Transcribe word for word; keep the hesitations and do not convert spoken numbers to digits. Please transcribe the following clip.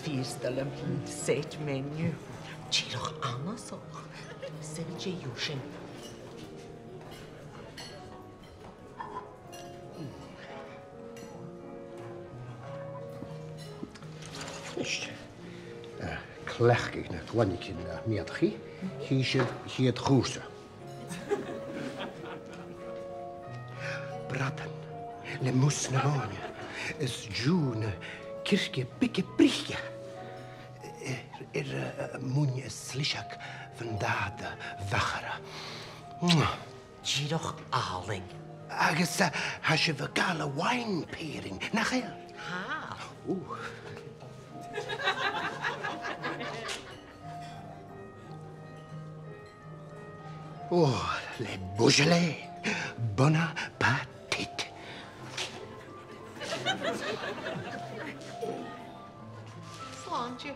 Fìor thoil leam an set menu. Dìreach annasach. Saoil dè gheibh sinn. Ist. Eh, cleachdaidh na gloinneagan, eh, meudachadh. Chì sibh a' chiad chùrsa. Bradan le mus na mòine, is diù na circe bige brice. Air, air, eh, muin a shliseadh bhon dad a mhachaire. Dìreach àlainn. Agus, eh, tha sibh a' gabhail wine pairing, nach eil? Tha. Ù. Ò, le Beaujolais, Bon Appetit. Slàinte.